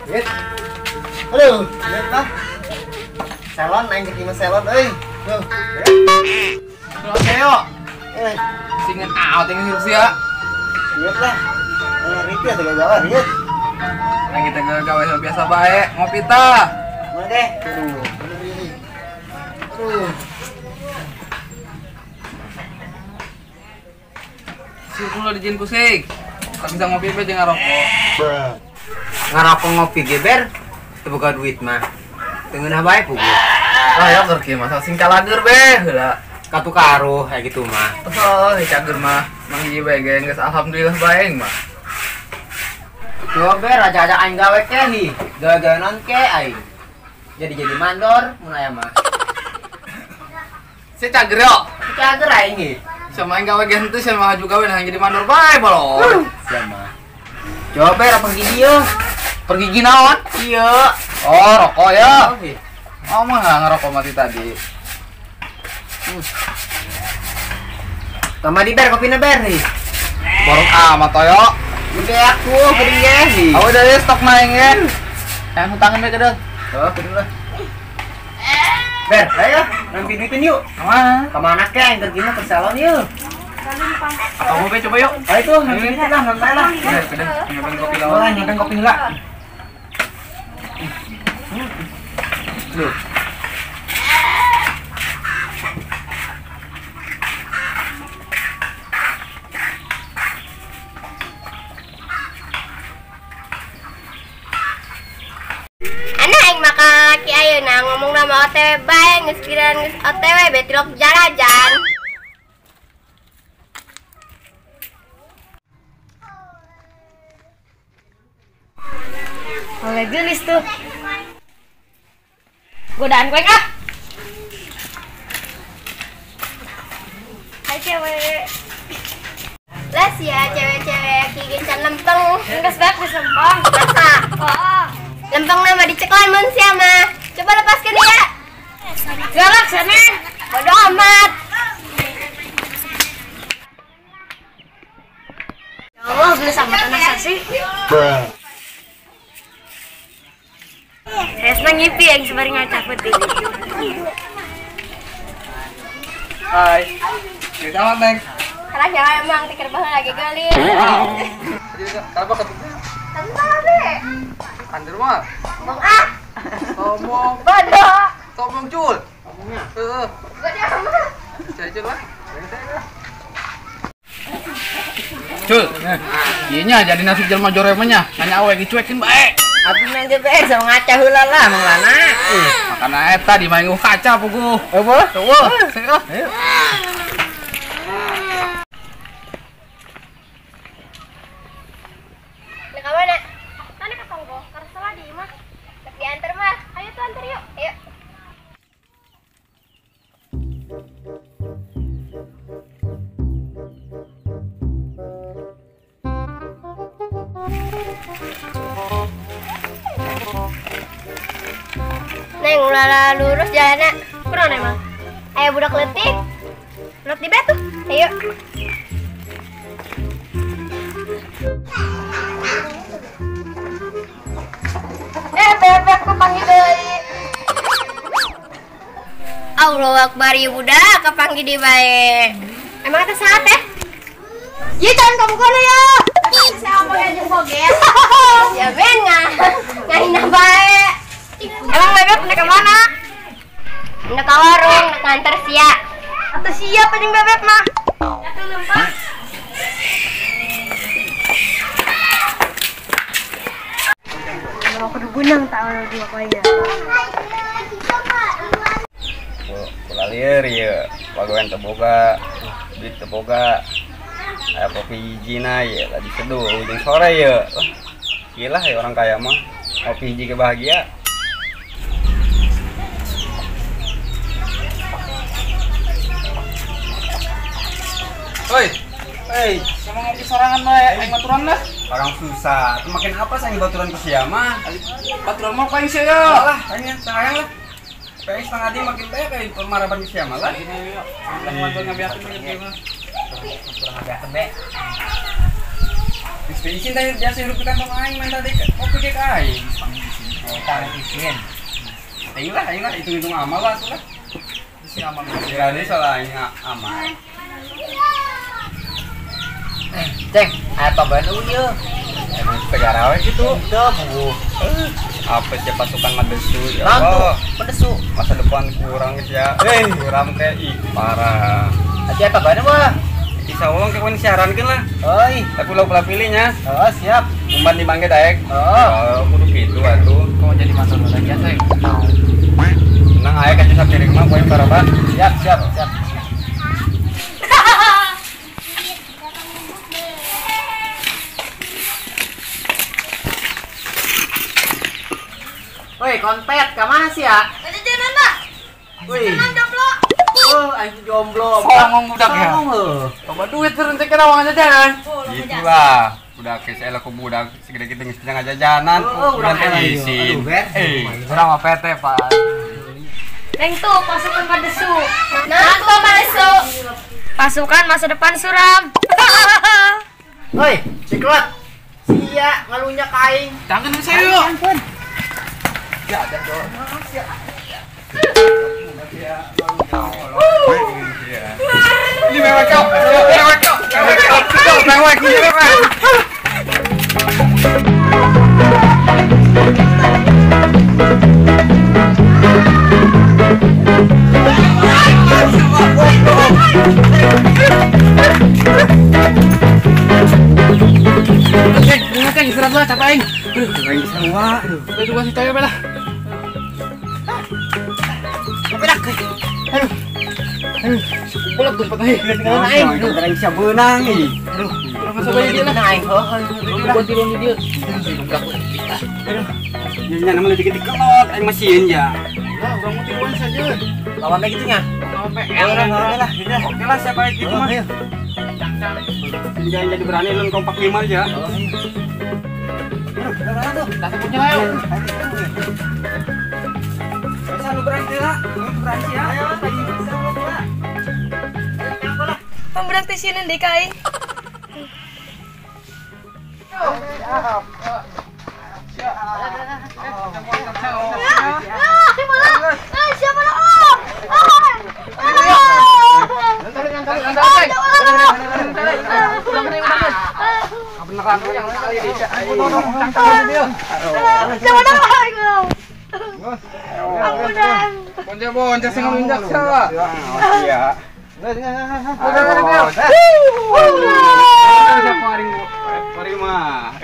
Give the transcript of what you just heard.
Lihat. Aduh, lihat lah. Salon aing ke salon euy. Tuh. Teo. Singan out yang hirup sia. Lihat lah. Riti atau gawe riut. Yang kita gawe biasa bae, ngopi tah. Mana deh? Aduh, bener ini. Aduh. Syukur lo dijin kusik. Tak bisa ngopi pe jeung ngarokok. Ngarokok ngopi geber teu boga duit mah. Teu ngeunah bae puguh. Ah ya keur kieu mah sing calager be heula. Katukaruh kayak gitu mah. Oh, cager mah. Mang hiji bae ge geus alhamdulillah bae mah. Coba ber aja-aja aing gawe ke hi. Gawe-gawe non ke aing. Jadi mandor mun aya mah. Si cager yo. Cager aing ge. Sama aing gawe ge henteu sama haju gawe nah jadi mandor bae bolong. Sama. Coba ber apa gigi ieu? Pergi gigi naon? Iya. Oh, rokok ya. Oh, mah enggak ngerokok mati tadi. Tambah di ber kopina ber nih. Borong amat toyo. Gede aku gede nih. Aku udah stok main ya. Yang hutangan deh kedeng. Oh, kedeng lah. Ber, ayo nanti duitin yuk. Kemana? Kemana kek yang tergina ke salon yuk. Atau mau coba yuk. Ayo tuh, nanti duitin lah, santai lah. Kedeng, nyampein kopi lah. Oh, nyampein kopi lah. Loh. Maka ki ayeuna ngomong nama OTW bae geus kiran geus OTW betilok jarajan. Oleh gelis tuh. Godaan gue ah. Hai cewek. Las ya cewek-cewek ki gencan lempeng. Geus bae geus lempeng. Masa? Oh. Lempeng nama diceklan mun sia mah. Coba lepaskan dia. Galak sana. Bodoh amat. Ya Allah, beli sama tanah sasi. Saya senang ngipi yang sebari ngaca putih. Hai. Kita amat, Neng. Karena jangan emang tikar baheula lagi geulis. Kenapa ketemu? Tentu be. Andir mah. Ngomong ah. Sombong. Bodoh. Sombong cul. Sombongnya. Heeh. Bodoh amat. Cul lah. Cul. Ieu nya jadi nasib jelema joremnya, nanya awe dicuekin bae. Atuh nang ge sama ngaca heula lah mang lana. Makana eta di main kaca puguh. Eueuh. Eueuh. Ayo. Nek ka mana? Tadi ke tonggo, karena di imah. Diantar mah. Ayo tuh antar yuk. Ayo. Neng, ulah lurus jalannya. Kurang emang. Ayo budak letik. Budak di batu. Ayo. Bebek kepanggil deui. Allahu Akbar ya budak kepanggil di bae. Emang eta saha teh? Ieu can kamu kana ya. Saya mau jeung boget. Ya ben ngahina bae. Emang bebek nek ke mana? Nek ka warung, nek nganter sia. Atuh siap jeung bebek mah. Atuh lempang. Mau kudu bunang tak ono dua koya. Kula lieur ieu, pagawean teu boga, duit teu boga. Aya kopi hijina ieu lagi seduh ujung sore ieu. Gila ya orang kaya mah, kopi hiji ke bahagia. Oi. Hei, sama ngopi sorangan bae, aing baturan lah. Orang susah, tuh makin apa sih baturan ke sia mah? Baturan mah paling sia ya. Lah, aing sayang lah. Pengen setengah di makin bae kayak pemaraban ke sia mah lah. Ini yuk. Lah mantul ngabiakeun kieu mah. Kurang ngabiakeun be. Izin tadi biasa hidup di kantong aing main tadi kopi ge ka aing. Oh, tang izin. Aing lah, hitung-hitung amal lah atuh lah. Isi amal. Kira deui salah aing amal. Ceng, aya tambahan eueuh ieu. Emang tegara we gitu. Teu bubuh. Apa sih pasukan madesu ya Allah. Madesu. Masa depan kurang ya. Kurang teh ih parah. Ati apa bae mah? Insya Allah kawan siarankeun lah. Oi, tapi ulah pilihnya. Oh, siap. Umpan di bangke daek. Oh, kudu kitu atuh. Kau jadi mantan lagi ya, Ceng. Tenang aya ka sapiring mah poe paraban. Siap, siap, siap. Woi, konpet, ka mana sih ya? Jajanan, Pak. Wih. Jajanan jomblo. Oh, anjing jomblo. Songong budak ya. Songong heuh. Coba duit turun teh kana uang jajanan. Gitulah. Budak geus elok ku budak segede kitu geus bisa ngajajanan. Urang teh izin. Urang mah PT, Pak. Neng tuh pasukan Madesu. Nah, tuh Madesu. Pasukan masa depan suram. Woi, ciklot. Sia ngalunya ka aing. Tangan saya yuk. Ya, ada dong. Ini mewek kau, mewek kau, mewek kau, mewek, mewek. Ceng, istirahat lah, capek aing. Aduh, aing semua. Aduh, juga sih tayo lah. Aduh. Aduh, bulat tumpet aing. Aing, aing bisa beunang ih. Aduh, urang masuk bae dia lah aing. Heuh, buat tilung di dieu. Aduh. Nya nama leutik dikelot aing mah sieun ya. Lah, urang mau tiluan saja. Lawan teh kitu nya. Lawan PL lah, Oke lah siapa gitu mah. Jangan jadi berani lun kompak 5 aja. Aduh, tuh. Tak sebutnya ayo. Bisa lu berani lah, lu berani ya. Ayo, lagi bisa lu lah. Pemberang teh sieun deui ka aing. Siapa lo? Beneran yang kali ini. Ampunan. Bonja sing ngelunjak sia. Iya. Mah.